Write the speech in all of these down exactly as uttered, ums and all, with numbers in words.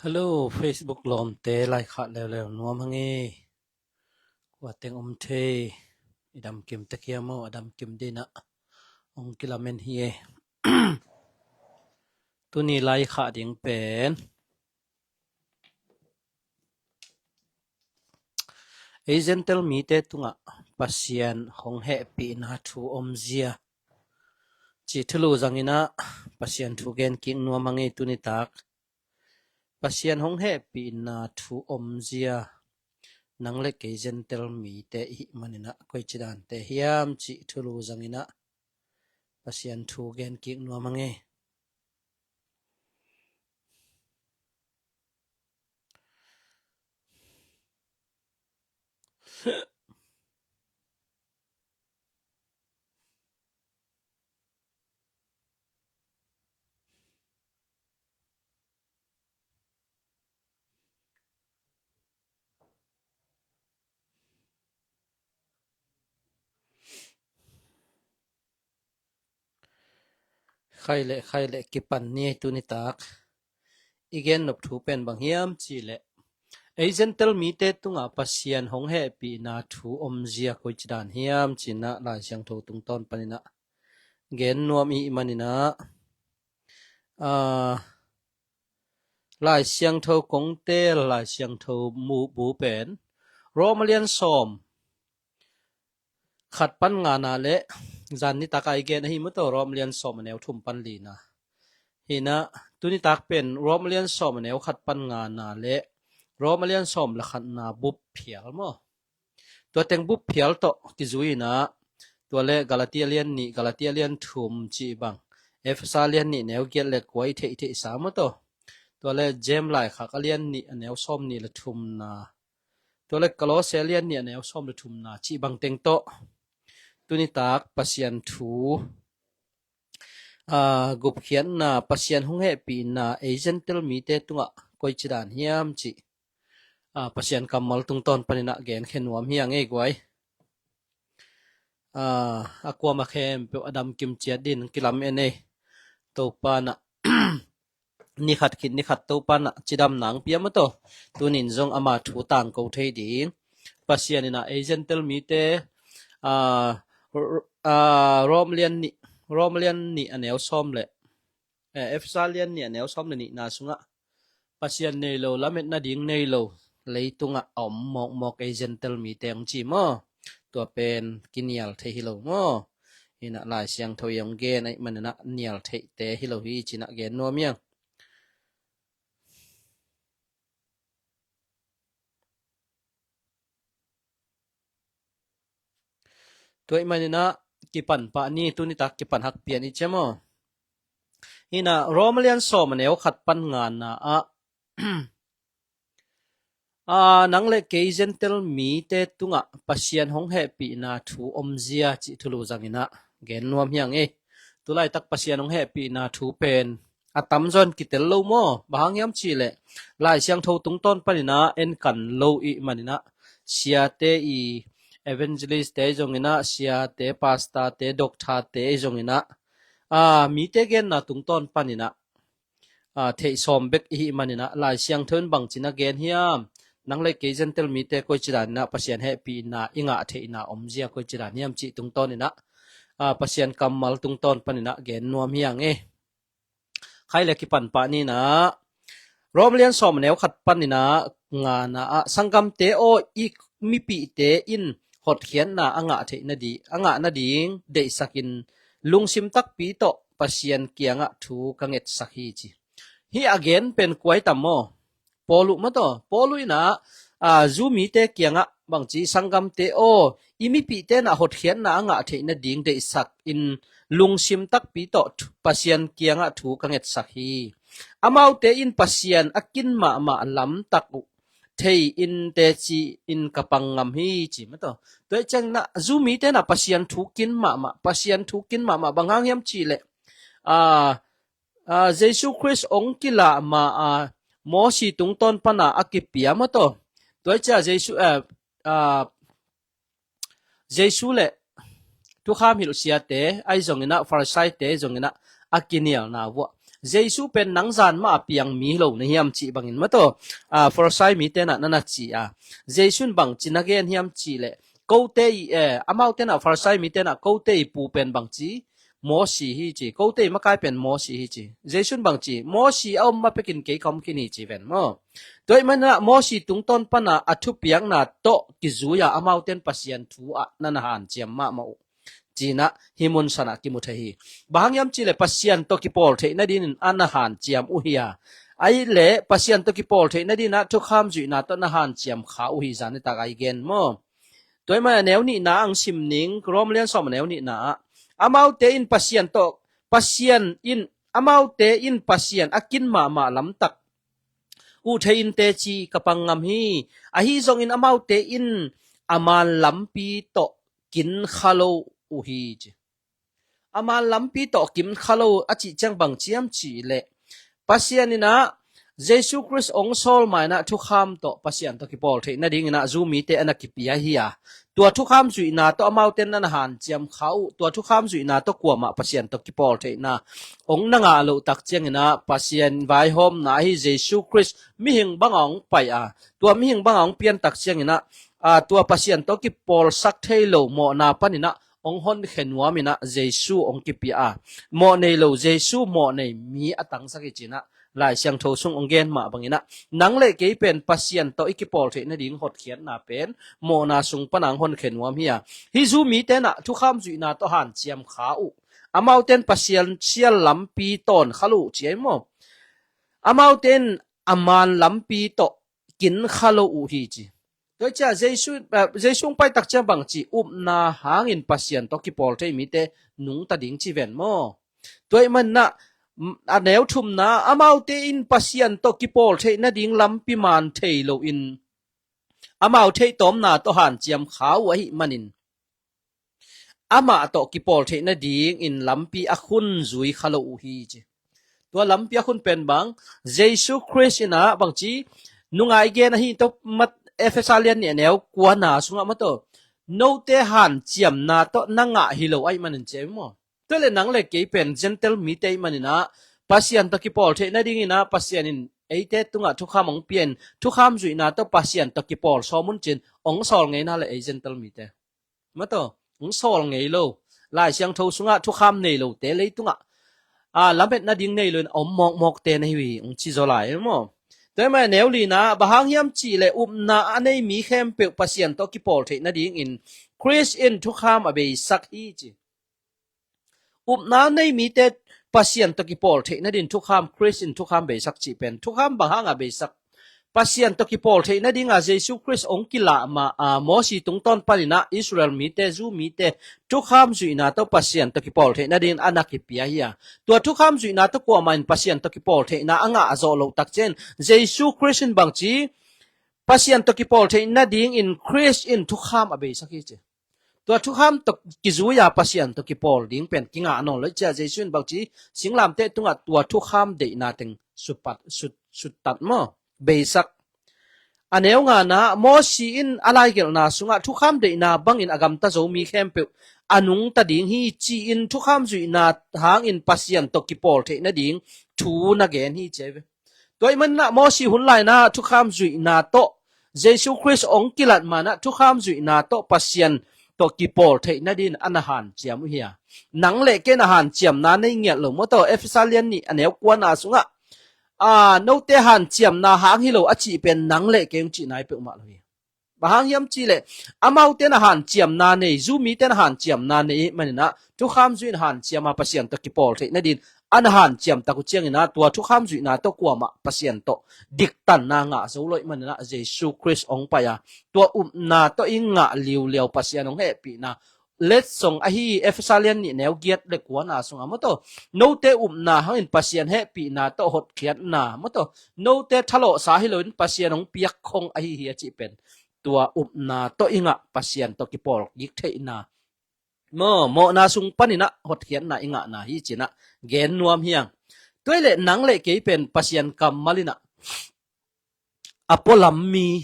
Hello, Facebook lawmte, laikhak leuleu nuam hang e. Kua teng om thei, i damkim tek hiam aw, a damkim dingin ah hong kilamen hi e. Tuni laikhak ding pen ei Gentile mite tungah Pasian hong hehpihna thu omzia cih thulu zangin ah Pasian thu gen kik nuam hang e tuni tak. Pasian hong hehpihna thu omzia nang le kei Gentile mite i hih manin ah koici dante hiam cih thulu zangin ah Pasian thu gen kik nuam hang e. Khai le, khai le, kipan ni ei tuni tak. I gen nop thu pen bang hiam cih leh ei Gentile mite tungah Pasian hong hehpihna thu omzia koici dan hiam ci-in ah Lai Siangtho tungtawn panin ah gen nuam i hih manin ah, aa, Lai Siangtho kong teel, Lai Siangtho mu bu pen Rom a lian sawm khat pan ngana le zan nitak a i gen ahi maw, tawh Rom a lian sawm a neu thum pan lina. Hi-in ah tuni tak pen Rom a lian sawm a neu khat pan ngana le Rom a lian sawm le khatna bup phial maw? Tua teng bup phial tawh kizui-in ah, tua le Galatia lian nih, Galatia lian thum cih bang, Efesa lian nih neu giat le kua i theih theihsa maw tawh, tua le James laikhak a lian nih a neu sawm nih le thumna, tua le Kolose lian nih a neu sawm le thumna cih bang teng tawh tuni tak Pasian thu, aa, gupkhiatna, Pasian hong hehpihna ei Gentile mite tungah koici dan hiam cih, aa, Pasian kammal tungtawn panin ah genkhia nuam hi hang e guai. Aa, a kuamah khempeuh a damkim ciat dingin kilamen e. Topa in ah ni khat khit ni khat Topa in ah cidamna hong pia maw tawh, tuni-in zong ama thu tangko thei ding. Pasian in ah ei Gentile mite, aa, r-, aa, Rom lian nih, Rom lian nih a neu sawm le, eh, Efesa lian nih a neu sawm le nihna sungah Pasian nei lo, lametna ding nei lo leitungah a om mawkmawk ei Gentile mite hong ci maw? Tua pen kinial thei hi lo maw? Hi-in ah Lai Siangtho i hong gen ahih manin ah nial theihte hi lo hi ci-in ah gen nuam hi hang. Tua ahih manin ah kipan pah ni, tuni tak kipan hak pian i ci maw? Hi-in ah Rom a lian sawm a neu khat pan ngana ah, aa, nang le kei Gentile mite tungah Pasian hong hehpihna thu omzia cih thulu zangin ah gen nuam hi hang e. Tulaitak Pasian hong hehpihna thu pen a tamzaw in kitel lo maw? Bang hang hiam cih leh Lai Siangtho tungtawn panin ah en kan lo i hih manin ah, siate i evangelist-te i zongin ah, siate, pastor-te, doctor-te i zongin ah, aa, mite genna tungtawn panin ah, aa, theih sawm bek i hih manin ah Lai Siangtho in bangci-in a gen hiam? Nang le kei Gentile mite koici danin ah Pasian hehpihna i ngah theihna omzia koici dan hiam cih tungtawnin ah, aa, Pasian kammal tungtawn panin ah gen nuam hi hang e. Khai le kipan pah ni-in ah, Rom lian sawm a neu khat panin ah ngana ah, "Sanggamte aw, i mipihte in hotkhiatna a ngah theih nading, a ngah nading deihsakin lungsim takpi tawh Pasian kiangah thu ka ngetsak hi," ci. Hih a gen pen kua hi tam maw? Paulu maw tawh. Paulu in ah, aa, Jew mite kiangah bangci, "Sanggamte aw, i mipihte in ah hotkhiatna a ngah theih nading deihsakin lungsim takpi tawh thu, Pasian kiangah thu ka ngetsak hi. Amaute in Pasian a kin mahmah lamtak uh thei in teci-in ka pang ngam hi," ci maw tawh. Tua hi ciangin ah Jew mite in ah Pasian thu kin mahmah, Pasian thu kin mahmah bang hang hiam cih leh, aa, aa, Jesu Khrist hong kilah ma a, Mosi tungtawn pan a a kipia maw tawh. Tua hi ciang Jesu, aa, aa, Jesu le thukham hilh siate ahi zongin ah, Farisai-te ahi zongin ah, a kinialna vuah Jesu pen nang zan mah a piang mi lo na hiam cih bangin maw taw, a, Farisai mite na na na ci a. Jesu in bangci na gen hiam cih leh, kote i, eh, amaute na Farisai mite na kote i pu pen bangci, Mosi hi ci, kote i makai pen Mosi hi ci. Jesu in bangci, Mosi a om ma pekin kei ka om khin hi ci ven maw. Tua i manah Mosi tungtawn pana a thupiakna tawh kizui a amaute in Pasian thu ah na na hanciam mahmah uh. Cinah hi mun sanah kimu thei hi. Bang hang hiam cihleh Pasian tawh kipawl theih nadingin a na hanciam uh hi a. Ahi leh Pasian tawh kipawl theih nadinah thukham zuihna tawh na hanciam kha uh hi zanitak a i gen maw. Tua i manah neu nihna ang sim ning, Rom lian sawm a neu nihna ah. Amaute in Pasian tawh, Pasian in, amaute in Pasian a kin mahmah lamtak uh thei in teci ka pang ngam hi. Ahi zongin amaute in a man lampi tawh kin kha lo uh hi ci. A man lampi tawh kin kha lo a cih ciang bang ciam cihleh Pasian inah Jesu Khrist ong sawl mainah thukham tawh Pasian tawh kipawl theih nadinginah Jew mite a na kipia hi a. Tua thukham zuihna tawh amaute na na hanciam kha uh. Tua thukham zuihna tawh kuamah Pasian tawh kipawl theihna ong na ngah loh tak cianginah Pasian vaihawmna ahi Jesu Khrist mihing banga ong pai a. Tua mihing banga ong pian tak cianginah, a, tua Pasian tawh kipawlsak thei lo mawhna paninah ong honkhia nuam inah Jesu ong kipia a. Mawh nei lo Jesu mawh nei mi a tangsak hi cinah Lai Siangtho sung ong gen mah banginah nang le kei pen Pasian tawh i kipawl theih nading hotkhiatna pen mawhna sung pana ong honkhia nuam hi a. Hi Jew mite nah thukham zuihna tawh hanciam kha uh. Amaute in Pasian sial lampi tawn kha lo uh ci ai maw. Amaute in a man lampi tawh kin kha lo uh hi ci. Tua i cia Jesu, eh, Jesu ong pai tak ciang bang ci, upna hangin Pasian tawh kipawl thei mite nungta ding ci ven maw. Tua i manah, mm, a neu thumna, amaute in Pasian tawh kipawl theih nading lampi man thei loin amau theihtawmna tawh hanciam kha uh ahih manin amah tawh kipawl theih nadingin lampi a khun zui kha lo uh hi ci. Tua lampi a khun pen bang, Jesu Khrist inah bangci nungai gen ahi tawh mat Efesa lian nih a neu kuana sungah maw taw, note hanciamna tawh na ngah hi lo ahih manin ci ai maw. Tua le nang le kei pen Gentile mite ahih maninah Pasian tawh kipawl theih nadinginah Pasian in eite tungah thukham ong pia in thukham zuihna tawh Pasian tawh kipawl sawm un cin ong sawl ngeina le ei Gentile mite. Maw taw, ong sawl ngei lo. Lai Siangtho sungah thukham nei lote leitungah, a, lametna ding nei loin a om mawkmawkte na hi uh hi ong ci zaw lai maw. Tua i manah neu lina, bang hang hiam cihleh upna a nei mi khempeuh Pasian tawh kipawl theih nadingin Khrist in thukham a beisak hi ci. Upna nei mite Pasian tawh kipawl theih nadin thukham, Khrist in thukham beisak cih pen thukham bang hanga beisak? Pasian tawh kipawl theih nadinga Jesu Khrist ong kilah ma, a, Mosi tungtawn paninah Israel mite, Jew mite thukham zuihna tawh Pasian tawh kipawl theih nadin a na kipia hi a. Tua thukham zuihna tawh kuamah in Pasian tawh kipawl theihna a ngah a zawh loh tak ciangin Jesu Khrist in bangci Pasian tawh kipawl theih nadingin Khrist in thukham a beisak hi ci. Tua thukham tawh kizui a Pasian tawh kipawl ding pen kingah nawn lo i cia Jesu in bangci singlamteh tungah tua thukham deihna teng supat, sut, suttat maw, beisak. A neu ngana, Mosi in a laigelhna sungah thukham deihna bangin a gamta zo mi khempeuh a nungta ding hi ci-in thukham zuihna hangin Pasian tawh kipawl theih nading thu na gen hi ci ai ve. Tua i manah Mosi hun laina thukham zuihna tawh Jesu Khrist ong kilat manah thukham zuihna tawh Pasian tawh kipawl theih nadin a na hanciam uh hi a. Nang le kei na hanciamna nei ngiat lo maw taw, Efesa lian nih a neu kuana sungah, a, note hanciamna hang hi lo a cih pen nang le kei ong cihna hi peuhmah lo hi. Bang hang hiam cihleh amaute na hanciamna nei, Jew mite na hanciamna nei maninah thukham zuih in hanciama Pasian tawh kipawl theih nadin a na hanciam tak uh cianginah tua thukham zuihna tawh kuamah Pasian tawh diktanna ngah zo lo i maninah Jesu Khrist ong pai a. Tua upna tawh i ngah liuliau Pasian ong hehpihna letsong ahi Efesa lian nih neu giat le kuana sungah maw taw, note upna hangin Pasian hehpihna tawh hotkhiatna maw taw, note thalawhsa hi loin Pasian ong piak khong ahi hi a cih pen tua upna tawh i ngah Pasian tawh kipawl kik theihna maw, mawhna sung paninah hotkhiatna i ngahna hi cinah gen nuam hi ang. Tua i leh nang le kei pen Pasian kammal inah a pualam mi,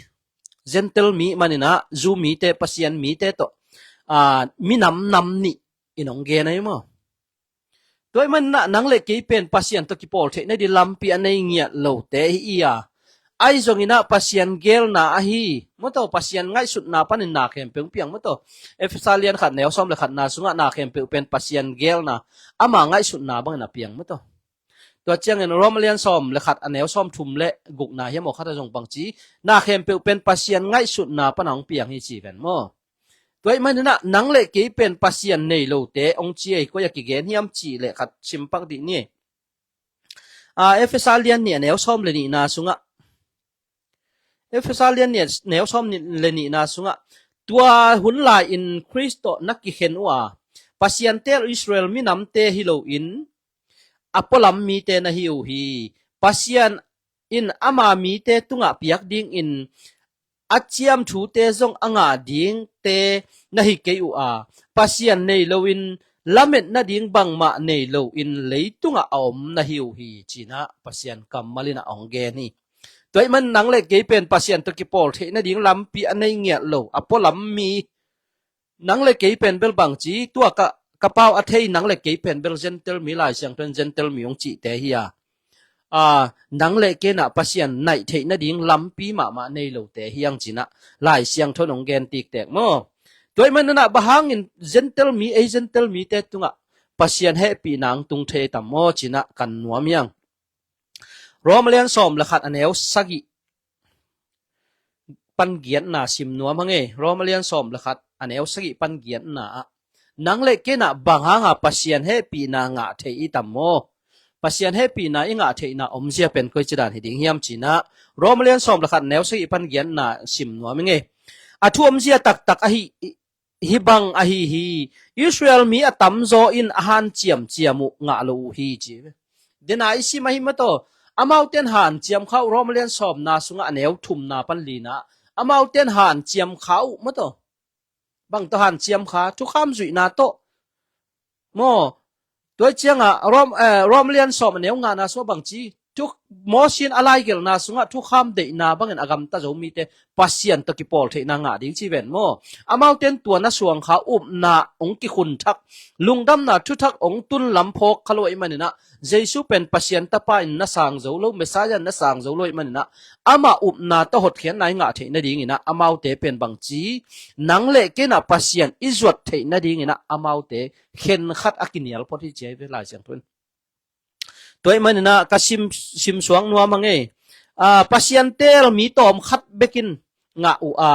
Gentile mi maninah Jew mite, Pasian mite tawh, a, minam nam nih in ong gen ai maw. Tua ahih manin ah nang le kei pen Pasian tawh kipawl theih nading lampi a nei ngiat lote hi i a, ahi zongin ah Pasian geelna ahi, maw taw, Pasian ngaihsutna panin na khempeuh hong piang, maw taw. Efesa lian khat neu sawm le khatna sungah na khempeuh pen Pasian geelna, ama ngaihsutna bangin a piang, maw taw. Tua ciangin Rom lian sawm le khat a neu sawm thum le gukna hiam aw khat a zong bangci, na khempeuh pen Pasian ngaihsutna pana hong piang hi ci ven maw. Tua ahih manin ah nang le kei pen Pasian nei lote hong ci ei, koi a kigen hiam cih leh khat simpak dih ni. A, Efesa lian nih a neu sawm le nihna sungah, Efesa lian nih a neu sawm le nihna sungah, tua hun lai-in Khrist tawh na kikhen uh a, Pasian teel Israel minamte hi loin a pualam mite na hi uh hi. Pasian in ama mite tungah piak dingin a ciam thute zong a ngah dingte na hi kei uh a, Pasian nei loin lamet nading bangmah nei loin leitungah a om na hi uh hi, ci-in ah Pasian kammal in ah hong gen hi. Tua ahih manin nang le kei pen Pasian tawh kipawl theih nading lampi a nei ngiat lo, a pualam mi, nang le kei pen bel bangci, tua ka, ka pau a thei nang le kei pen bel Gentile mi, Lai Siangtho in Gentile mi hong cihte hi a, a, nang le kei in ah Pasian naih theih nading lampi mahmah nei lote hi hang, ci-in ah Lai Siangtho in hong gen tiktek maw. Tua ahih manin ah bang hangin Gentile mi, ei Gentile mite tungah Pasian hehpihna hong tung thei tam maw, ci-in ah kan nuam hi hang. Rom lian sawm le khat a neu sagih pan giatna sim nuam hang ei. Rom lian sawm le khat a neu sagih pan giatna ah, nang le kei in ah bang hanga Pasian hehpihna ngah thei i tam maw? Pasian hehpihna i ngah theihna omzia pen koici dan hi ding hiam, ci-in ah Rom lian sawm le khat a neu sagih pan giatna sim nuam hang ei. A thu omzia taktak ahi, hih bang ahi hi. Israel mi a tamzaw in a hanciam ciam uh ngah lo uh hi, ci. Dena i sim ahi, maw taw, amaute in hanciam kha uh, Rom lian sawmna sungah a neu thumna pan lina, amaute in hanciam kha uh, maw taw. Bang tawh hanciam kha? Thukham zuihna tawh maw. Tua ciangah Rom, eh, Rom lian sawm a neu ngana sungah bangci, thu, Moses in a laigelhna sungah thukham deihna bangin a gamta zo mite Pasian tawh kipawl theihna ngah ding ci ven maw. Amaute in tua na suang kha, upna hong kikhun thak, lungdamna thuthak hong tun lam phawk kha lo ahih manin ah, Jesu pen Pasian Tapa in na sang zo lo, Messiah in na sang zo lo ahih manin ah, amah upna tawh hotkhiatna i ngah theih nadingin ah, amaute pen bangci, nang le kei in ah Pasian i zuat theih nadingin ah, amaute khenkhat a kinial phot hi, ci hi ve Lai Siangtho in. Tua ahih manin ah ka sim, sim suak nuam hang ei. Ah, Pasian teel mi tawmkhat bekin ngah uh a,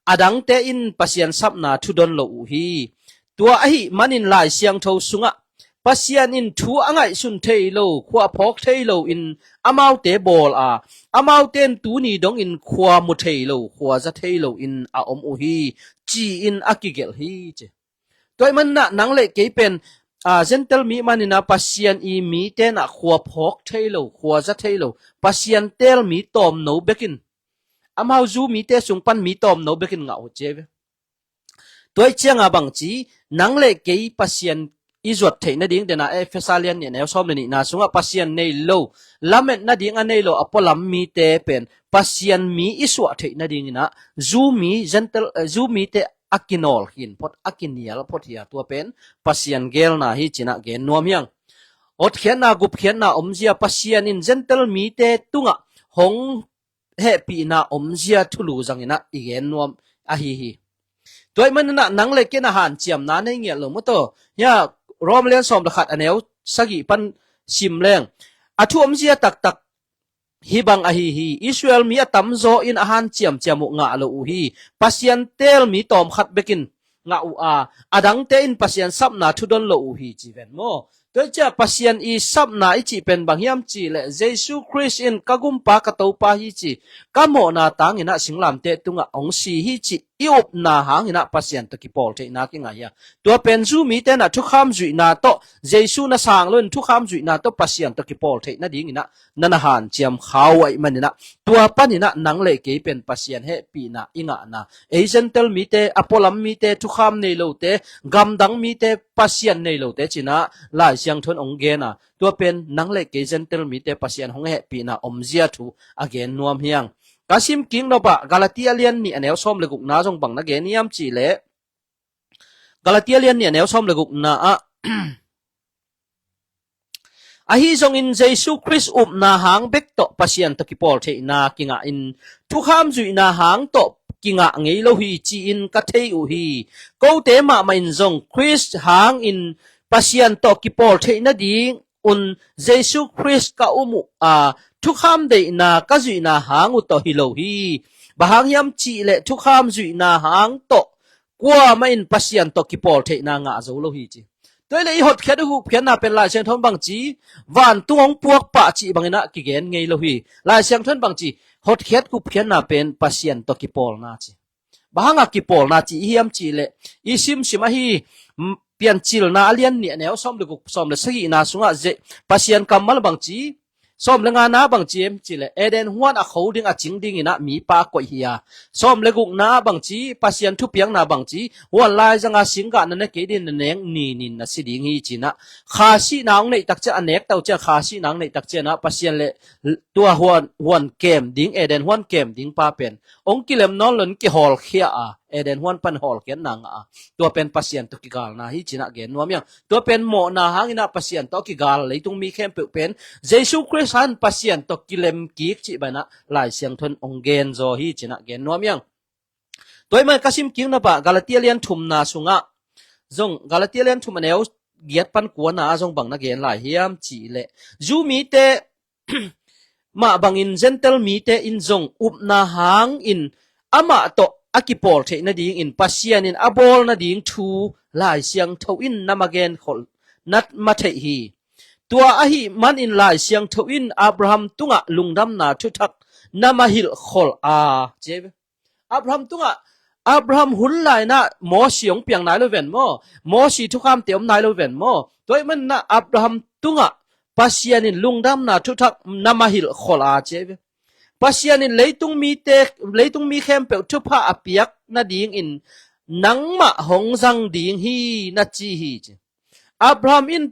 adangte in Pasian sapna thudon lo uh hi. Tua ahih manin Lai Siangtho sungah, Pasian in thu a ngaihsun thei lo khua phawk thei loin amaute bawl a, amaute in tuni dongin khua mu thei lo, khua za thei loin a om uh hi, ci-in a kigelh hi, ci. Tua ahih manin ah nang le kei pen, ah, Gentile mi manin ah Pasian i mite in ah khua phawk thei lo, khua za thei lo, Pasian teel mi tawmno bekin, amau Jew mite sung pan mi tawmno bekin ngah uh, ci hi ve. Tua ahih ciangah bangci, nang le kei Pasian i zuat theih nading, dena Efesa lian nih a neu sawm le nihna sungah Pasian nei lo, lamet nading a nei lo a pualam mite pen Pasian mi i suah theih nadingin ah, Jew mi, Gentile, eh, Jew mite a kinawl khin phot, a kinial phot hi a, tua pen Pasian geelna hi, ci-in ah gen nuam hi hang. Hotkhiatna, gupkhiatna omzia, Pasian in Gentile mite tungah hong hehpihna omzia thulu zangin ah i gen nuam ahi hi. Tua ahih manin ah nang le kei in ah hanciamna nei ngiat lo, maw taw. Hia, Rom lian sawm le khat a neu sagih pan sim leng, a thu omzia taktak hih bang ahi hi. Israel mi a tamzaw in a hanciam ciam uh ngah lo uh hi. Pasian teel mi tawmkhat bekin ngah uh a, adangte in Pasian sapna thudon lo uh hi, ci ven maw. Tua ahih ciangah Pasian i sapna i cih pen bang hiam cih leh, Jesu Khrist in ka Gumpa, ka Topa hi ci, ka mawhna tangin ah singlamteh tungah hong si hi cih i upna hangin ah Pasian tawh kipawl theihna kingah hi a. Tua pen Jew mite in ah thukham zuihna tawh, Jesu na sang loin thukham zuihna tawh Pasian tawh kipawl theih nadingin ah na na hanciam kha uh ahih manin ah, tua panin ah nang le kei pen Pasian hehpihna i ngahna, ei Gentile mite, a pualam mite, thukham nei lote, gamdang mite, Pasian nei lote, ci-in ah Lai Siangtho in hong gen a, tua pen nang le kei Gentile mite Pasian hong hehpihna omzia thu a gen nuam hi hang. Ka sim kik nop ah Galatia lian nih a neu sawm le gukna zong bang na gen hiam cih leh, Galatia lian nih a neu sawm le gukna ah, Ahi zongin Jesu Khrist upna hang bek tawh Pasian tawh kipawl theihna kingah in thukham zuihna hang tawh kingah ngei lo hi ci-in ka thei uh hi. Kote mahmah in zong Khrist hangin Pasian tawh kipawl theih nading un Jesu Khrist ka um uh a, thukham deihna ka zuihna hang uh tawh hi lo hi. Bang hang hiam cihleh thukham zuihna hang tawh kuamah in Pasian tawh kipawl theihna ngah zo lo hi ci. Tua hileh i hotkhiat i gupkhiatna pen Lai Siangtho in bang ci, vantung hong puak pah cih bangin ah kigen ngei lo hi. Lai Siangtho in bang ci, hotkhiat gupkhiatna pen Pasian tawh kipawlna ci. Bang hanga kipawlna ci i hiam cihleh i simsim ahi, mm, Piancilna a lian nih a neu sawm le guk, sawm le sagihna sungah ze-, Pasian kammal bang ci, sawm le ngana bang ci em cihleh Eden huan a kho ding a cing dingin ah mipa a koih hi a. Sawm le gukna ah bang ci, Pasian thupiakna bang ci, huan laizanga singgah na ne kei ding, na nek ninin na si ding hi ci-in ah. Kha sihna hong neih tak ciang a nek tau ciang, kha sihna hong neih tak ciang ah Pasian le tua huan, huan kem ding, Eden huan kem ding pa pen hong kilem nawn lo in kihawlkhia a, Eden huan pan hawlkhiatna ngah a. Tua pen Pasian tawh kigalna hi ci-in ah gen nuam hi hang. Tua pen mawhna hangin ah Pasian tawh kigal leitung mi khempeuh pen Jesu Khrist hangin Pasian tawh kilem kik cih bangin ah Lai Siangtho in hong gen zaw hi ci-in ah gen nuam hi hang. Tua ahih manin ka sim kik nop ah Galatia lian thumna sungah zong, Galatia lian thum a neu giat pan kuana ah zong bang na gen lai hiam cihleh Jew mite mah bangin Gentile mite in zong upna hangin amah tawh a kipawl theih nadingin Pasian in a bawl nading thu Lai Siangtho in na ma gen khol, na ma theih hi. Tua ahih manin Lai Siangtho in Abraham tungah lungdamna thuthak na ma hilh khol a, ci. Abraham tungah, Abraham hun lai-in ah Mosi hong piang nai lo ven maw? Mosi thukhamte om nai lo ven maw? Tua ahih manin ah Abraham tungah Pasian in lungdamna thuthak na ma hilh khol a, ci. Pasian in leitung mite, leitung mi khempeuh thupha a piak nadingin nangmah hong zang ding hi na ci hi, ci. Abraham in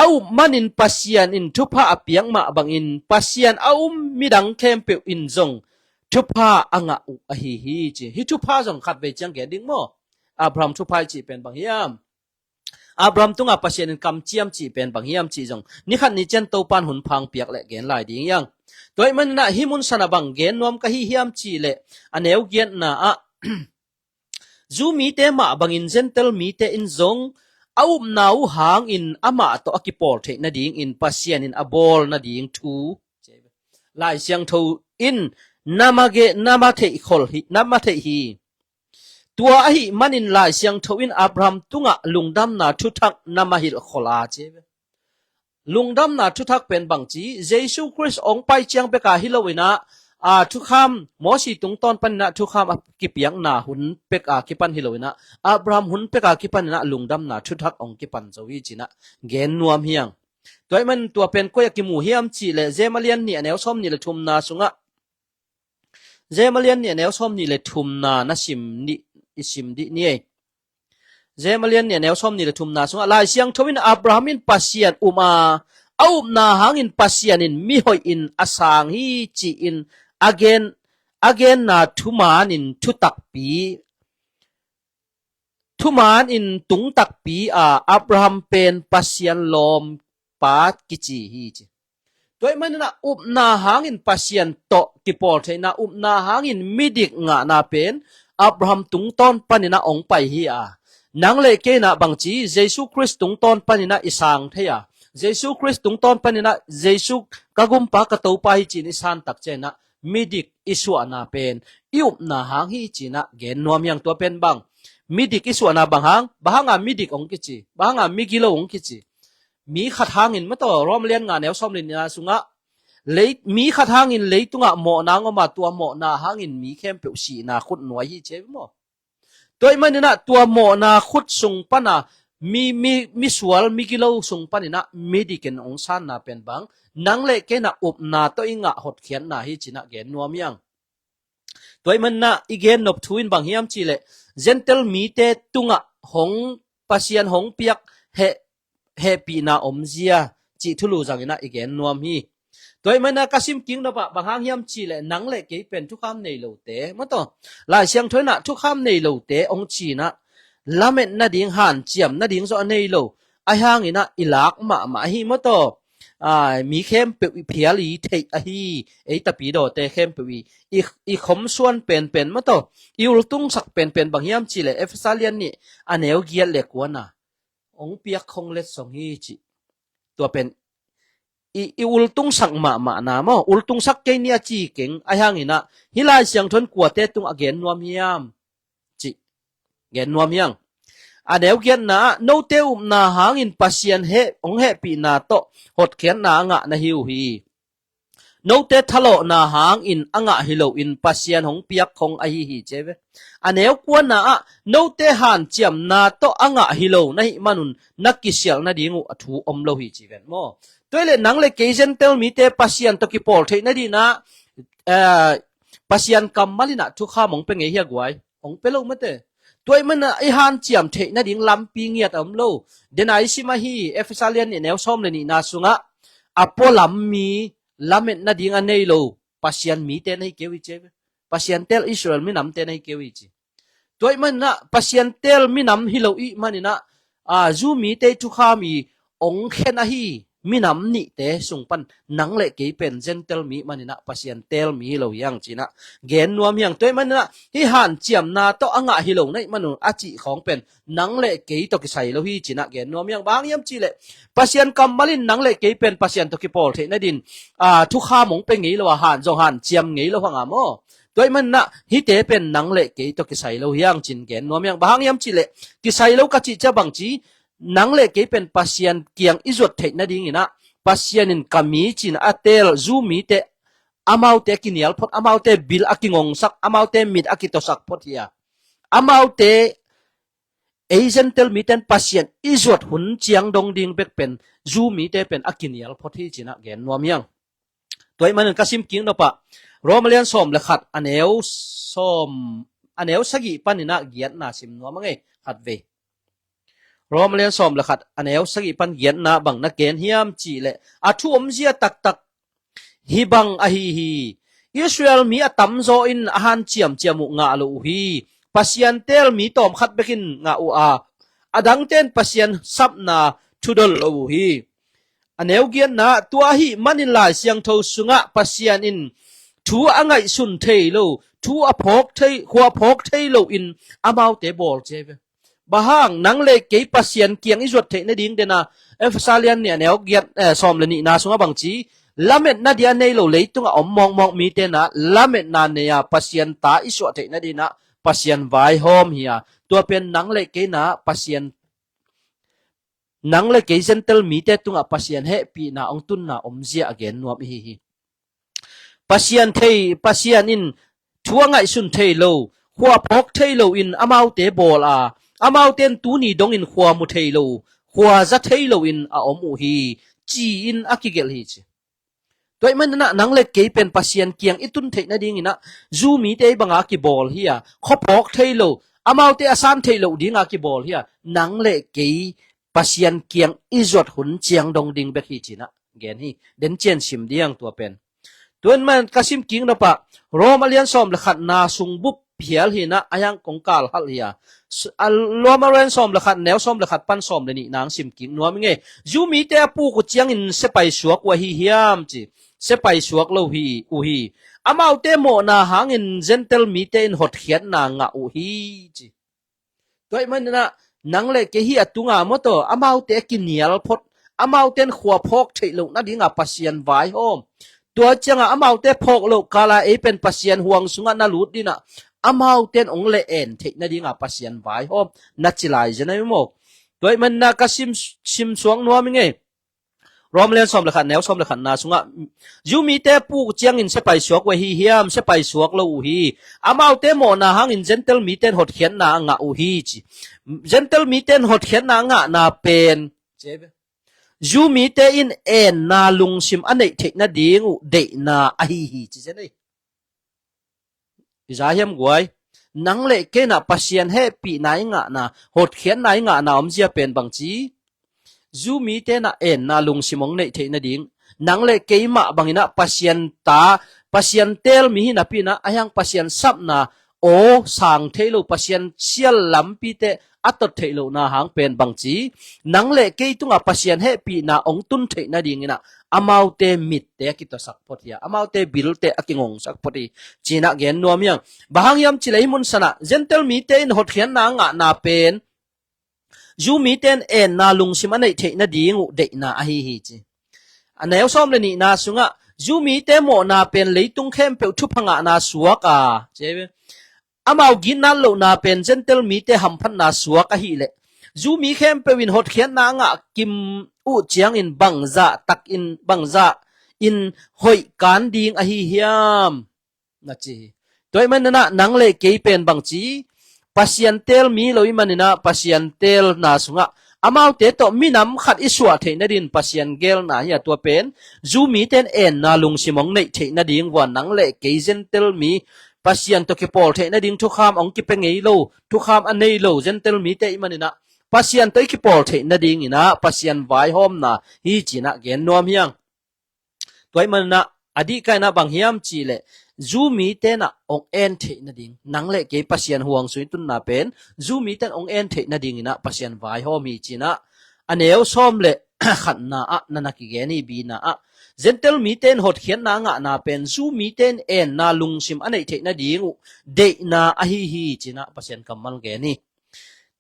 a up manin Pasian in thupha a piak mah bangin Pasian a um midang khempeuh in zong thupha a ngah uh ahi hi, ci. Hih thupha zong khatvei ciang gen ding maw? Abraham thupha i cih pen bang hiam? Abraham tungah Pasian in kamciam cih pen bang hiam cih zong ni khat ni ciang Topa'n hun pha hong piak leh gen lai ding hi hang. Tua ahih manin ah hih mun sanah bang gen nuam ka hi hiam cihleh a neu giatna ah Jew mite mah bangin Gentile mite in zong a upna uh hangin amah tawh a kipawl theih nadingin Pasian in a bawl nading thu Lai Siangtho in na ma ge-, na ma theih khol hi, na ma theih hi. Tua ahih manin Lai Siangtho in Abraham tungah lungdamna thuthak na ma hilh khol a, ci. Lungdamna thuthak pen bang ci, Jesu Khrist hong pai ciang bek a hi lo-in ah, a, thukham, Mosi tungtawn panin ah thukham a kipiakna hun bek a kipan hi lo-in ah, Abraham hun bek a kipanin ah lungdamna thuthak hong kipan zo hi ci-in ah gen nuam hi hang. Tua ahih manin tua pen koi ah kimu hiam cihleh Jem a lian nih a neu sawmnih le thumna sungah, Jem a lian nih a neu sawmnih le thumna na sim nih, i sim dih ni ei. Jem a lian nih a neu sawmnih le thumna sungah Lai Siangtho in Abraham in Pasian um a, a upna hangin Pasian in mihoihin a sang hi ci-in a gen, a genna thumanin thutakpi, thumanin tungtakpi a Abraham pen Pasian lawmpa kici hi, ci. Tua ahih manin ah upna hangin Pasian tawh kipawl theihna, upna hangin midik ngahna pen Abraham tungtawn panin ah hong pai hi a. Nang le kei in ah bang ci, Jesu Khrist tungtawn panin ah i sang thei a. Jesu Khrist tungtawn panin ah Jesu ka gumpa ka Topa hi ci-in i san tak ciangin ah midik i suahna pen i upna hang hi ci-in ah gen nuam hi hang. Tua pen bang, midik i suahna bang hang, bang hanga midik hong kici, bang hanga migilo hong kici. Mi khat hangin, mataw, Rom lian nga neu sawm le nihna sungah, lei, mi khat hangin leitungah mawhna hong om a, tua mawhna hangin mi khempeuh sihna khut nuai hi, ci maw? Tua ahih manin ah tua mawhna khut sung pana mi, mi, misual, migilo sung panin ah midik in hong sanna pen bang, nang le kei in ah upna tawh i ngah hotkhiatna hi ci-in ah gen nuam hi hang. Tua ahih manin ah i gen nop thu in bang hiam cihleh Gentile mite tungah hong, Pasian hong piak heh, hehpihna omzia cih thulu zangin ah i gen nuam hi. Tua ahih manin ah ka sim kik nop ah bang hang hiam cihleh nang le kei pen thukham nei lote, mataw, Lai Siangtho in ah thukham nei lote hong ci-in ah lamet nading, hanciam nading zong a nei lo, Ahi hangin ah i lak mahmah ahi maw taw. Aa, mi khempeuh i phial i theih ahi, ei tapidawte khempeuh i, i, i khomsuan penpen maw taw, i ultungsak penpen bang hiam cih leh Efesa lian nih a neu giat le kuana hong piak khong letsong hi cih. Tua pen i, i ultungsak mahmahna maw, ultungsak kei ni a ci keng. Ahi hangin ah hih Lai Siangtho in kuate tungah gen nuam hiam cih gen nuam hi hang. A neu giatna ah, note upna hangin Pasian heh, hong hehpihna tawh hotkhiatna a ngah na hi uh hi. Note thalawhna hangin a ngah hi loin Pasian hong piak khong ahi hi ci ve. A neu kuana ah, note hanciamna tawh a ngah hi lo na hih manun na kisialh nading uh a thu om lo hi ci ven maw. Tua hi leh nang le kei Gentile mite Pasian tawh kipawl theih nadingin ah, eh, Pasian kammal in ah thukham hong pia ngei hi a guai. Hong pia lo mate. Tua ahih manin ah i hanciam theih nading lampi ngiat a om lo. Dena i sim ahi, Efesa lian nih neu sawm le nihna sungah a pualam mi lamet nading a nei lo Pasian mite na hi kei uh hi ci ve. Pasian teel Israel minamte na hi kei uh hi ci. Tua ahih manin ah Pasian teel minam hi lo i hih manin ah, aa, Jew mite thukham i hong khen ahi minam nihte sung pan nang le kei pen Gentile mi hih manin ah Pasian teel mi hi lo hi hang ci-in ah gen nuam hi hang. Tua ahih manin ah hih hanciamna tawh a ngah hi lo na hih manun a cih khawng pen nang le kei tawh kisai lo hi ci-in ah gen nuam hi hang. Bang hang hiam cih leh Pasian kammal in nang le kei pen Pasian tawh kipawl theih nadingin, aa, thukham hong pia ngei lo a, han zong hanciam ngei lo hang a maw. Tua ahih manin ah hihte pen nang le kei tawh kisai lo hi hang ci-in gen nuam hi hang. Bang hang hiam cih leh kisai lo ka cih ciang bang ci, nang le kei pen Pasian kiang i zuat theih nadingin ah Pasian in ka mi ci-in a teel Jew mite, amaute a kinial phot, amaute bil a kingongsak, amaute mit a kitawsak phot hi a, amaute, ei Gentile mite in Pasian i zuat hun ciang dong ding bek pen Jew mite pen a kinial phot hi ci-in ah gen nuam hi hang. Tua ahih manin ka sim kik nop ah, Rom a lian sawm le khat, a neu sawm, a neu sagih panin ah giatna sim nuam ing ei, khatvei. Rom a lian sawm le khat, a neu sagih pan giatna bang na gen hiam cih leh, a thu omzia taktak hih bang ahi hi. Israel mi a tamzaw in a hanciamciam uh ngah lo uh hi. Pasian teel mi tawmkhat bek in ngah uh a, adangte in Pasian sapna thudolh lo uh hi. A neu giatna, tua ahih manin Lai Siangtho sungah Pasian in thu a ngaihsun thei lo, thu a phawk thei, khua phawk thei loin amaute bawl ci hi ve. Bang hang, nang le kei Pasian kiang i zuat theih nading dena, Efesa lian nih a neu giat, eh, sawm le nihna sungah bang ci, lametna dia nei lo leitung a om mawkmawk mite in ah lametna nei a Pasian ta i suah theih nadingin ah Pasian vaihawm hi a, tua pen nang le kei in ah Pasian, nang le kei Gentile mite tungah Pasian hehpihna hong tunna omzia a gen nuam i hi hi. Pasian thei, Pasian in thu a ngaihsun thei lo, khua phawk thei loin amaute bawl a, amaute in tuni dongin khua mu thei lo, khua za thei loin a om uh hi, ci-in a kigelh hi ci. Tua ahih manin ah nang le kei pen Pasian kiang i tun theih nadingin ah Jew mite banga kibawl hi a, khua phawk thei lo, amaute a san theih loh dinga kibawl hi a, nang le kei Pasian kiang i zuat hun ciang dong ding bek hi ci-in ah gen hi. Den cian sim ding tua pen. Tua ahih manin ka sim kik nop ah, Rom a lian sawm le khatna sung bup phial hi-in ah, a hiang kong kal halh hi a. S-, a Rom a lian sawm le khat, neu sawm le khat pan sawm le nihna hong sim kik nuam ing ei. Jew mite a puk uh ciangin sepai suak uh ahi hiam ci. Sepai suak lo hi uh hi. Amaute mawhna hangin Gentile mite in hotkhiatna ngah uh hi ci. Tua ahih manin ah nang le kei hih a tunga maw taw, amaute a kinial phot, amaute in khua phawk theih loh nadinga Pasian vaihawm. Tua ciangah amaute phawk loh kala ei pen Pasian huang sungah na lut dingin ah amaute in hong le-en theih nadinga Pasian vaihawm na ci lai zen ahi maw. Tua ahih manin ah ka sim, sim suak nuam ing ei. Rom lian sawm le khat, neu sawm le khatna sungah, Jew mite puk ciangin sepai suak uh ahi hiam, sepai suak lo uh hi. Amaute mawhna hangin Gentile mite in hotkhiatna a ngah uh hi ci. Gentile mite in hotkhiatna a ngahna pen Jew mite in enna lungsim a neih theih nading uh deihna ahi hi ci zen ei. I za hiam guai? Nang le kei in ah Pasian hehpihna i ngahna, hotkhiatna i ngahna omzia pen bang ci. Jew mite in ah enna lungsim hong neih theih nading, nang le keimah bangin ah Pasian ta, Pasian teel mi hi napi-in ah, a hiang Pasian sapna aw sang thei lo, Pasian sial lampite a tot theih lohna hang pen bangci, nang le kei tungah Pasian hehpihna hong tun theih nadinginah amaute mitte a kituasak phot hi a, amaute bilte a kingongsak phot hi, cinah gen nuam hiang. Bang hang hiam cileh hih mun sanah Gentile mite in hotkhiatna a ngahna pen Jew mite in enna lungsim a neih theih nading uh deihna ahi hi ci. A neu sawm le nihna sungah Jew mite mawhna pen leitung khempeuh thupha ngahna suak a, ci. Amau gitnat lohna pen Gentile mite hamphatna suak ahileh Jew mi khempeuh in hotkhiatna a ngah kim uh ciangin bangzah takin bangzah in hoih kan ding ahi hiam? Na ci hi. Tua ih maninah nang le kei pen bangci, Pasian teel mi lo ih maninah Pasian teelna sungah amaute tawh minam khat i suah theih nadin Pasian geelna hi a, tua pen Jew mite in enna lungsim hong neih theih nading vua nang le kei Gentile mi Pasian tawh kipawl theih nading thukham hong kipia ngei lo, thukham a nei lo Gentile mite ih maninah Pasian tawh i kipawl theih nadinginah Pasian vaihawmna hi cinah gen nuam hiang. Tua ih maninah a dihkainah bang hiam cihleh Jew mite nah hong en theih nading, nang le kei Pasian huang sung i tunna pen Jew mite nah hong en theih nadinginah Pasian vaihawm hi cinah a neu sawm le khatna ah na na kigen hi. Bina ah Gentile mite in hotkhiatna a ngahna pen Jew mite in enna lungsim a neih theih nading uh deihna ahi hi cinah Pasian kammal gen hi.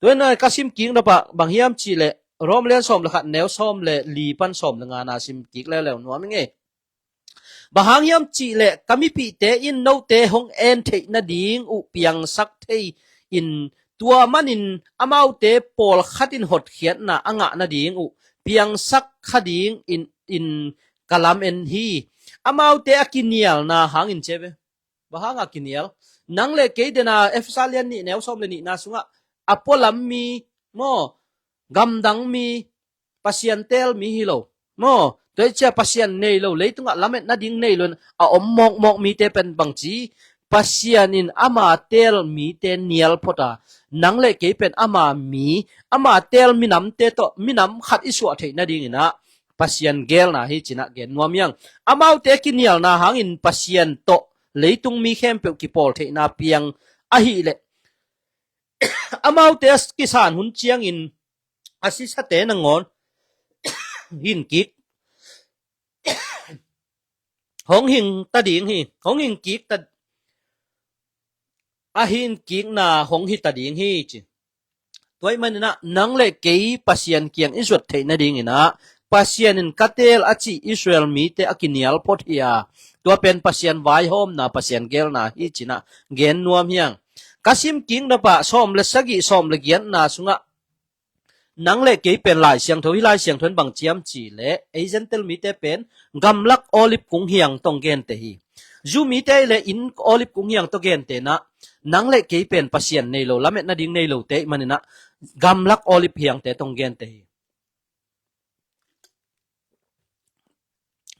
Tua ih ka sim kik nopah bang hiam cihleh Rom lian sawm le khat neu sawm le li pan sawm le ngana sim kik leuleu nuam hi ngei. Bang hang hiam cihleh ka mipihte in note hong en theih nading uh piangsak thei in tua manin amaute pawlkhat in hotkhiatna a ngah nading uh piangsak kha ding in, in ka lam en hi. Amaute a kinialna hangin ci ve. Bang hanga kinial? Nang le kei dena Efesa lian nih neu sawm le nihna sungah a pualam mi maw, gamdang mi, Pasian teel mi hi lo maw, tua ih cia Pasian nei lo, leitungah lamet nading nei lo in a om mawkmawk mite pen bangci, Pasian in ama teel mite nial phot a, nang le kei pen ama mi, ama teel minamte tawh minam khat i suah theih nadinginah Pasian geelna hi cinah gen nuam hiang. Amaute kinialna hangin Pasian tawh leitung mi khempeuh kipawl theihna piang ahileh amaute a kisan hun ciangin a sisate nangawn hin kik hong hing ta ding hi, hong hing kik ta, a hin kikna hong hi ta ding hi ci. Tua ih maninah nang le kei Pasian kiang i zuat theih nadinginah Pasian in ka teel a cih Israel mite a kinial phot hi a, tua pen Pasian vaihawmna Pasian geelna hi cinah gen nuam hiang. Ka sim kik nopah sawm le sagih sawm le giatna sungah nang le kei pen Lai Siangtho hi, Lai Siangtho in bang ciam cihleh ei Gentile mite pen gamlak olive kung hiang tawh hong gente hi. Jew mite le inn olive kung hiang tawh gentenah nang le kei pen Pasian nei lo, lamet nading nei lote ih maninah gamlak olive hiangte tawh hong gente hi.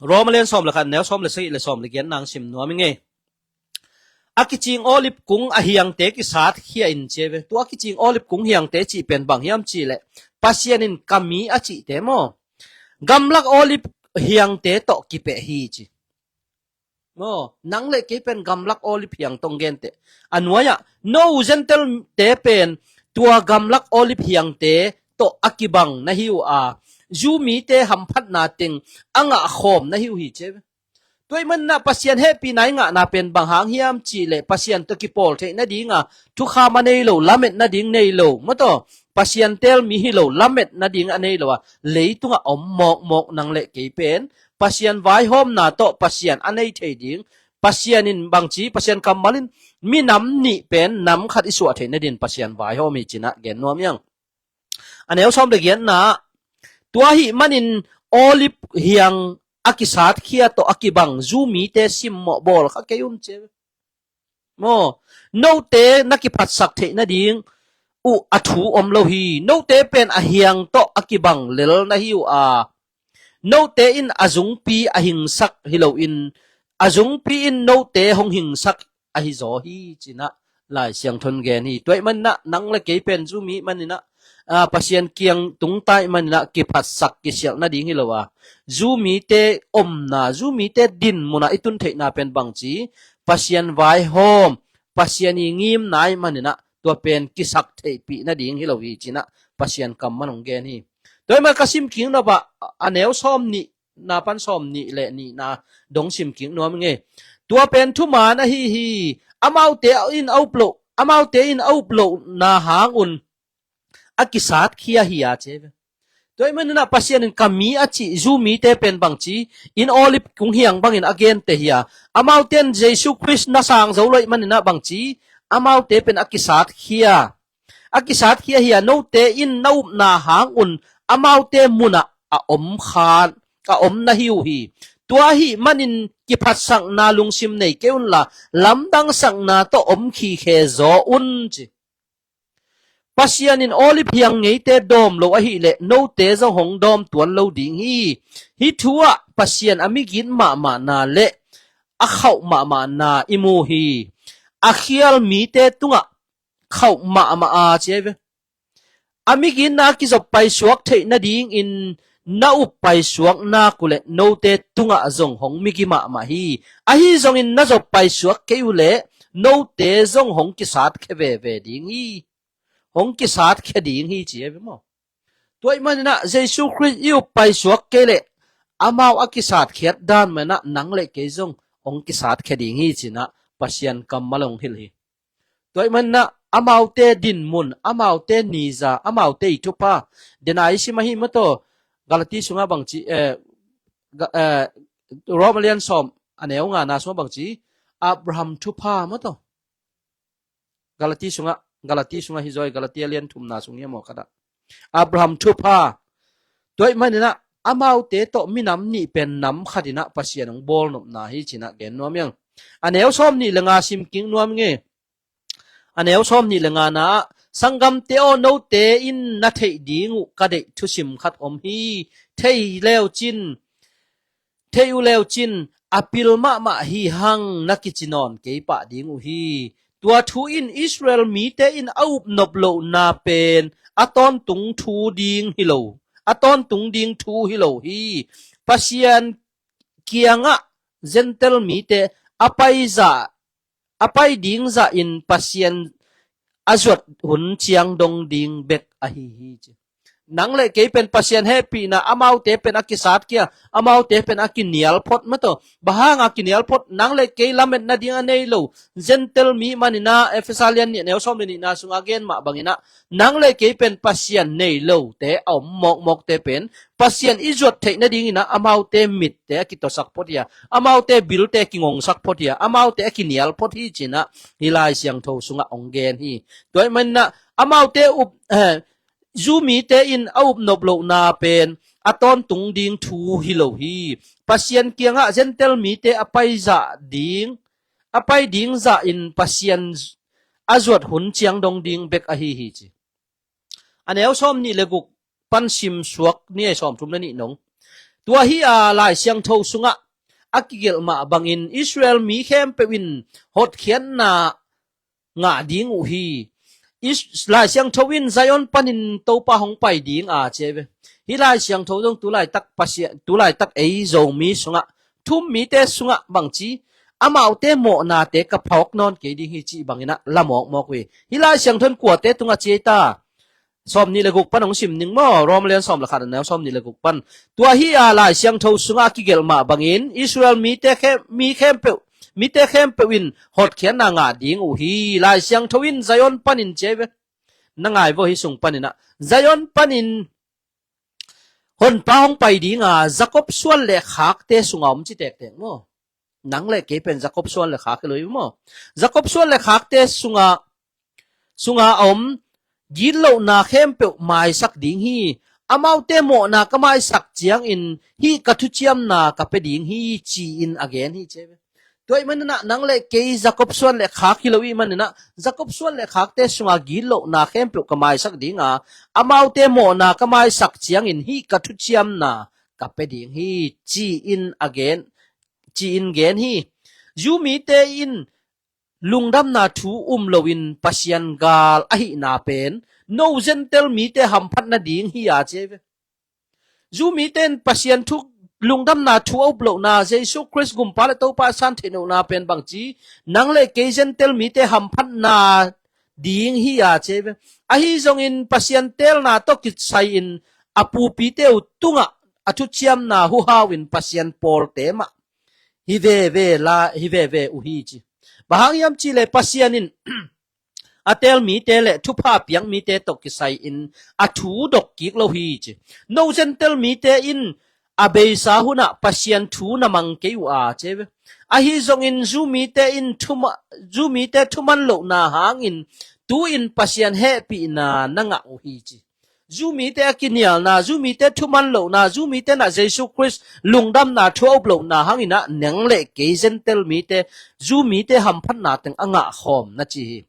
Roma lian sawm le khat neu sawm le sagih le sawm le giatna hong sim nuam hi ngei. A kicing olive kung a hiangte kisat khia in ci ve. Tua a kicing olive kung hiangte cih pen bang hiam cihleh Pasian in ka mi a cihte maw, gamlak olive hiangte tawh kipeh hi ci. Maw, nang le kei pen gamlak olive hiang tawh hong gente. A nuai-ah no Gentile te pen tua gamlak olive hiangte tawh a kibang na hi uh a, Jew mite hamphatna teng a ngahkhawm na hi uh hi ci ve. Tua ih maninah Pasian hehpihna i ngahna pen bang hang hiam cihleh Pasian tawh kipawl theih nadinga thukham a nei lo, lamet nading nei lo maw, tua Pasian teel mi hi lo, lamet nading a nei lo a, leitungah om mawkmawk nang le kei pen Pasian vaihawmna tawh Pasian a nei thei ding, Pasian in bangci, Pasian kammal in minam nih pen nam khat i suah theih nadin Pasian vaihawm hi cinah gen nuam hiang. A neu sawm le giatna, tua ahih manin olive hiang a kisat khia tawh a kibang Jew mite simmawh bawl kha kei un ci ve. Maw, note na kiphatsak theih nading uh a thu om lo hi. Note pen a hiang tawh a kibang lel na hi uh a, note in a zungpi a hingsak hi loin a zungpi in note hong hingsak ahi zaw hi cinah Lai Siangtho in gen hi. Tua ih maninah nang le kei pen Jew mi ih maninah, a, Pasian kiang tungta ih maninah kiphatsak kisialh nading hi lo a, Jew mite omna, Jew mite dinmunah i tun theihna pen bangci, Pasian vaihawm, Pasian i ngimna ih maninah tua pen kisak theihpih nading hi lo hi cinah Pasian kammal hong gen hi. Tua hi mah ka sim kik nop ah a neu sawm nih na pan sawm nih le nihna dong sim kik nuam ing e. Tua pen thuman ahi hi. Amaute in a up loh, amaute in a up lohna hang un a kisatkhia hi a ci hi ve. Tua ahih maninah Pasian in ka mi a cih Jew mite pen bangci, in Olive kung hiang bangin a gente hi a. Amaute in Jesu Khrist na sang zo lo ahih maninah bangci, amaute pen a kisatkhia. A kisatkhia hi a, note in na upna hang un amaute munah a om khan, a om na hi uh hi. Tua ahih manin kiphatsakna lungsim nei kei unla, lamdangsakna tawh om khikhe zaw un ci. Pasian in Olive hiang ngeite dawm lo ahileh note zong hong dawm tuan lo ding hi. Hih thu ah Pasian a migit mahmahna le a khauh mahmahna i mu hi. A khial mite tungah khauh mahmah a ci hi ve. A migitna kizop paisuak theih nadingin na up paisuak nak uhleh note tungah zong hong migi mahmah hi. Ahi zongin na zop paisuak kei uhleh note zong hong kisatkhia veve ding hi. Hong kisatkhia ding hi ci hi ve maw? Tua ahih maninah Jesu Khrist i up paisuak kei leh amau a kisatkhiat dan manah nang le kei zong hong kisatkhia ding hi cinah Pasian kammal hong hilh hi. Tua ahih maninah amaute dinmun, amaute niza, amaute i thupha. Dena i sim ahi maw taw, Galati sungah bangci, eh, ga- eh, Rom a lian sawm a neu ngana sungah bangci, Abraham thupha maw taw. Galati sungah, Galati sungah hi zaw hi, Galati a lian thumna sung hi a maw khatah. Abraham thupha. Tua ahih maninah amaute tawh minam nih pen nam khatinah Pasian hong bawlnopna hi cinah gen nuam ing. A neu sawm nih le nga sim kik nuam ing e. A neu sawm nih le ngana ah, sanggamte aw, note in na theih ding uh ka deih thusim khat om hi. Thei leucin, thei uh leucin a pil mahmah hi hang na kici nawn kei pah ding uh hi. Tua thu in Israel mite in a upnop lohna pen a tawntung thu ding hi lo, a tawntung ding thu hi lo hi. Pasian kiangah Gentile mite a paizah, a pai ding zahin Pasian a zuat hun ciang dong ding bek ahi hi ci. Nang le kei pen Pasian hehpihna amaute pen a kisatkhia, amaute pen a kinial phot maw taw. Bang hang a kinial phot, nang le kei lametna ding a nei lo Gentile mi maninah Efesa lian nih a neu sawm le nihna sungah a gen mah banginah nang le kei pen Pasian nei lote a om mawkmawkte pen Pasian i zuat theih nadinginah amaute mitte a kitawsak phot hi a, amaute bilte a kingongsak phot hi a, amaute a kinial phot hi cinah hih Lai Siangtho sungah hong gen hi. Tua ahih maninah amaute up, eh, Jew mite in a upnop lohna pen a tawntung ding thu hi lo hi. Pasian kiangah Gentile mite a paizah ding, a pai ding zahin Pasian a zuat hun ciang dong ding bek ahi hi ci. A neu sawm nih le guk pan sim suak ni ei, sawm thum le nih nong. Tua hi a, Lai Siangtho sungah a kigelh mah bangin Israel mi khempeuh in hotkhiatna ngah ding uh hi. Is- Lai Siangtho in Zion panin Topa hong pai ding a ci hi ve. Hih Lai Siangtho zong tulaitak Pasian, tulaitak ei Zomi sungah, thu-um mite sungah bangci, amaute mawhnate ka phawk nawn kei ding hi cih banginah la mawkmawk uh hi. Hih Lai Siangtho in kuate tungah ci ei ta? Sawm nih le guk pan hong sim ning maw, Rom lian sawm le khat a neu sawm nih le guk pan. Tua hi a, Lai Siangtho sungah a kigelh mah bangin Israel mite khem, mi khempeuh, mite khempeuh in hotkhiatna ngah ding uh hi. Lai Siangtho in Zion panin ci ei ve. Na ngai vo, hih sung paninah Zion panin Honpa hong pai ding a, Jakob suan le khakte sungah om ci tektek maw? Nang le kei pen Jakob suan le khak hi lo hi maw? Jakob suan le khakte sungah, sungah a om gitlohna khempeuh maisak ding hi. Amaute mawhna ka maisak ciangin hih ka thuciamna ka pia ding hi, ci-in a gen hi ci ei ve. Tua ahih maninah nang le kei Jakob suan le khak hi lo ahih maninah Jakob suan le khakte sungah gitlohna khempeuh ka maisak ding a, amaute mawhna ka maisak ciangin hih ka thuciamna ka pia ding hi, ci-in a gen, ci-in gen hi. Jew mite in lungdamna thu um loin Pasian gal ahihna pen no Gentile mite hamphat nading hi a ci ei ve. Jew mite in Pasian thu, lungdamna thu a up lohna, Jesu Khrist Gumpa le Topa a san theih lohna pen bangci, nang le kei Gentile mite hamphatna ding hi a ci ve. Ahi zongin Pasian teelna tawh kisai-in a pupite uh tungah a thuciamna huhau in Pasian pawlte mah hi veve la, hi veve uh hi ci. Bang hang hiam cihleh Pasian in a teel mite le thupha piak mite tawh kisai-in a thu dok kik lo hi ci. No Gentile mite in a beisa hunah Pasian thu na mang kei uh a ci ve. Ahi zongin Jew mite in thuma-, Jew mite thuman lohna hangin tu-in Pasian hehpihna na ngah uh hi ci. Jew mite a kinialna, Jew mite thuman lohna, Jew mite nah Jesu Khrist lungdamna thu a up lohna hangin ah nang le kei Gentile mite, Jew mite hamphatna teng a ngah khawm na ci hi.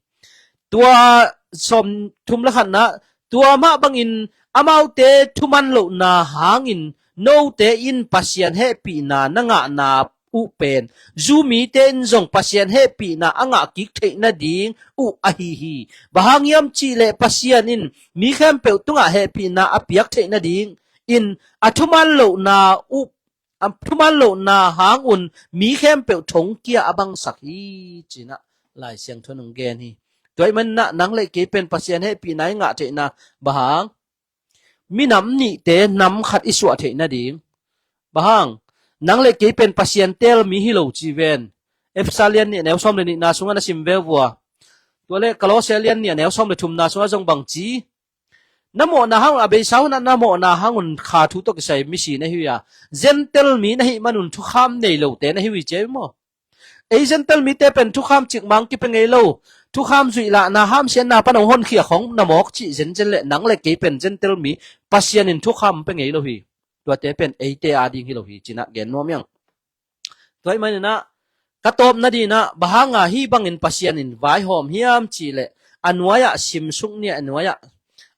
Tua sawm thum le khatna, tua mah bangin amaute thuman lohna hangin note in Pasian hehpihna na ngahna uh pen Jew mite in zong Pasian hehpihna a ngah kik theih nading uh ahi hi. Bang hang hiam cihleh Pasian in mi khempeuh tungah hehpihna a piak theih nading in a thuman lohna uh, a thuman lohna hang un mi khempeuh thongkia a bangsak hi cinah Lai Siangtho in hong gen hi. Tua ahih maninah nang le kei pen Pasian hehpihna i ngah theihna bang hang? Minam nihte nam khat i suah theih nading. Bang hang? Nang le kei pen Pasian teel mi hi lo ci ven. Efesa lian nih a neu sawm le nihna sungah na sim ve vua. Tua le Kolosia lian nih a neu sawm le thumna sungah zong bang ci? Na mawhna hang un, a beisa hunah na mawhna hang un kha thu tawh kisai misi na hi uh a, Gentile mi na hih man un thukham nei lote na hi uh hi ci maw? Ei Gentile mite pen thukham cikmang kipia ngei lo. Thukham zuih lahna hamsiatna pan hong honkhia khong na mawk cih zenzen le nang le kei pen Gentile mi Pasian in thukham pia ngei lo hi. Tuate pen eite ading hi lo hi cinah gen nuam hiang. Tua ahih maninah ka tawp nadinah bang hanga hih bangin Pasian in vaihawm hiam cihleh a nuai-ah simsuk ni a nuai-ah,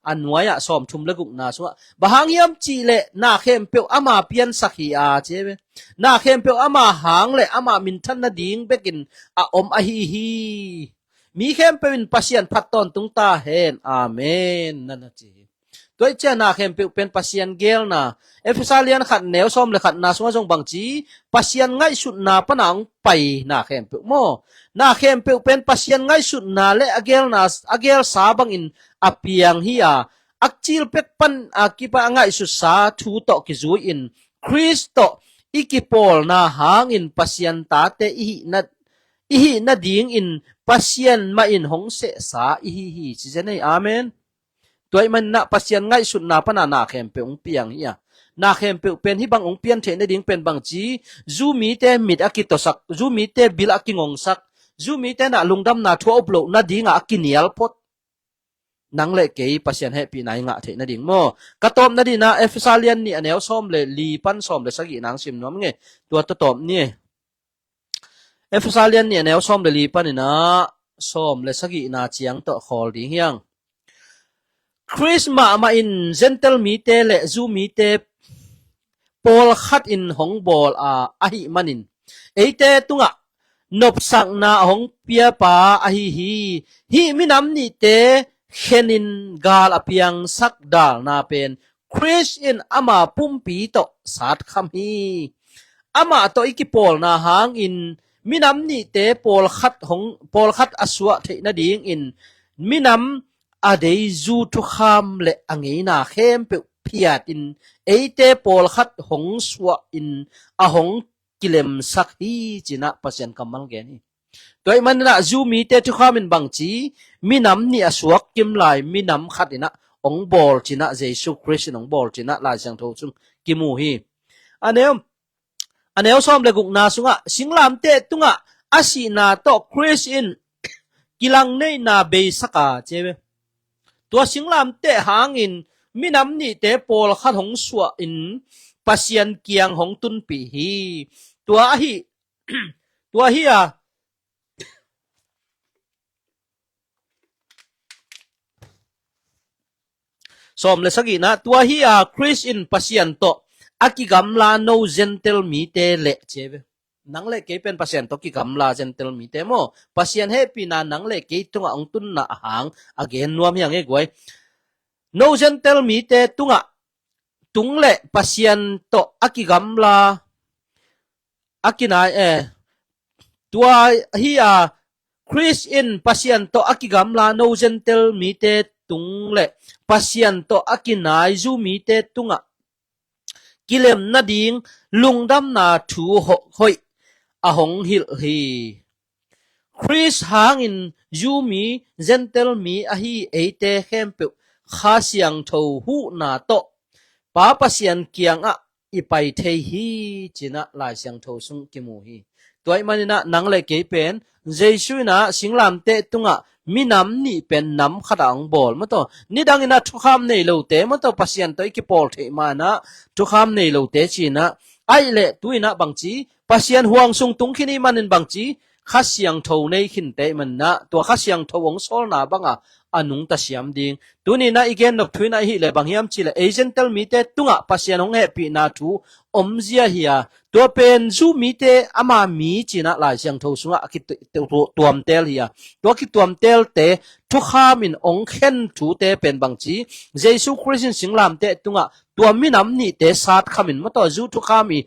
a nuai-ah sawm thum le gukna sungah bang hang hiam cihleh na khempeuh ama piansak hi a ci ve. Na khempeuh ama hang le ama minthan nading bekin a om ahi hi. Mi khempeuh in Pasian phat tawntung ta hen. Amen. Na na ci hi. Tua ih ciah na khempeuh pen Pasian geelna. Efesa lian khat neu sawm le khatna sungah zong bang ci? Pasian ngaihsutna pana hong pai na khempeuh maw? Na khempeuh pen Pasian ngaihsutna le a geelna, a geelsa bangin a piang hi a, a cil pek pan a kipa a ngaihsutsa thu tawh kizui-in Khrist tawh i kipawlna hangin Pasian tate i hih na, i hih nadingin Pasian mah in hong sehsa i hi hi ci zen ei. Amen. Tua ahih maninah Pasian ngaihsutna pana na khempeuh hong piang hi a, na khempeuh pen hih bang hong pian theih nading pen bang ci? Jew mite mit a kitawsak, Jew mite bil a kingongsak, Jew mite nah lungdamna thu a up loh nadingah a kinial phot. Nang le kei Pasian hehpihna i ngah theih nading maw? Ka tawp nadinah Efesa lian nih a neu sawm le li pan sawm le sagihna hong sim nuam nge. Tua tawtawp ni. Efesa lian nih a neu sawm le li paninah sawm le sagihna ciang tawh khawl ding hiang. Khrist mahmah in Gentile mite le Jew mite pawlkhat in hong bawl a, ahih manin eite tungah nopsakna a hong piapa ahi hi. Hih minam nihte khenin gal a piangsak dalna pen Khrist in ama pumpi tawh satkham hi. Amah tawh i kipawlna hangin minam nihte pawlkhat hong, pawlkhat a suah theih nadingin minam a deizu thukham le a ngeina khempeuh phiatin eite pawlkhat hong suahin a hong kilemsak hi cinah Pasian kammal gen hi. Tua ahih maninah Jew mite thukham in bang ci? Minam nih a suak kim lai minam khat inah hong bawl cinah Jesu Khrist in hong bawl cinah Lai Siangtho sung kimu hi. A neu, a neu sawm le gukna sungah singlamteh tungah a sihna tawh Khrist in kilangneihna beisak a ci ve. Tua singlamteh hangin minam nihte pawlkhat hong suahin Pasian kiang hong tunpih hi. Tua ahi, tua hi a, sawm le sagihna, tua hi a Khrist in Pasian tawh a kigamla no Gentile mite le ci ve. Nang le kei pen Pasian tawh kigamla Gentile mite maw? Pasian hehpihna nang le kei tungah hong tunna a hang a gen nuam hiang e guai. No Gentile mite tungah, tung le Pasian tawh a kigamla, a kinai e. Tua hi a Khrist in Pasian tawh a kigamla no Gentail mite tung le Pasian tawh a kinai Jew mite tungah kilem nading lungdamna thu ho-, hoih a hong hilh hi. Khrist hangin Jew mi, Gentail mi ahi eite khempeuh Kha Siangtho huhna tawh Pa Pasian kiangah i pai thei hi, ci-in ah Lai Siangtho sung kimu hi. Tua ahih manin ah nang le kei pen Jesu in ah singlamteh tungah minam nih pen nam khat ah hong bawl maw taw. Nidang in ah thukham nei lote maw taw, Pasian tawh i kipawl theih ma-in ah thukham nei lote ci-in ah, ahih leh tu-in ah bangci, Pasian huang sung tung khin ahih manin bangci, Kha Siangtho nei khinte ahih manin ah tua Kha Siangtho hong sawlna bangah a nungta siam ding. Tuni-in ah i gen nop thu in ah ahih leh bang hiam cih leh, ei Gentail mite tungah Pasian hong hehpihna thu omzia hi a, tua pen Jew mite ama mi ci-in ah Lai Siangtho sungah a kituamtel hi a, tua kituamtelte thukham in hong khen thute pen bangci, Jesu Khrist in singlamteh tungah tua minam nihte satkham in maw taw, Jew thukham i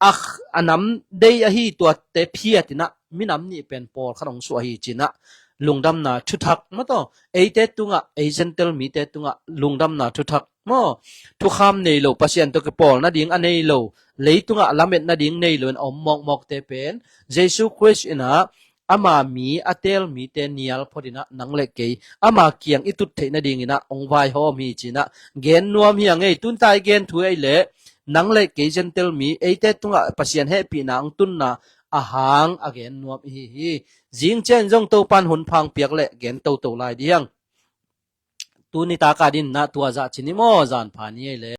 a, a nam dei ahi tuate phiat in ah minam nih pen pawlkhat hong suah hi, ci-in ah lungdamna thuthak maw taw, eite tungah, ei Gentail mite tungah lungdamna thuthak maw, thukham nei lo, Pasian tawh kipawl nading a nei lo, leitungah lamet nading nei lo in a om mawkmawkte pen Jesu Khrist in ah ama mi a teel mite nial phot in ah nang le kei ama kiang i tut theih nading in ah hong vaihawm hi, ci-in ah gen nuam hi a ngei. Tun ta i gen thu ahih leh nang le kei Gentail mi eite tungah Pasian hehpihna hong tunna a hang a gen nuam i hi hi. Zing ciang zong Topa'n hun pha hong piak leh gen toto lai ding. Tuni tak a dingin ah tua zah ci ni maw, zan pha ni ei le.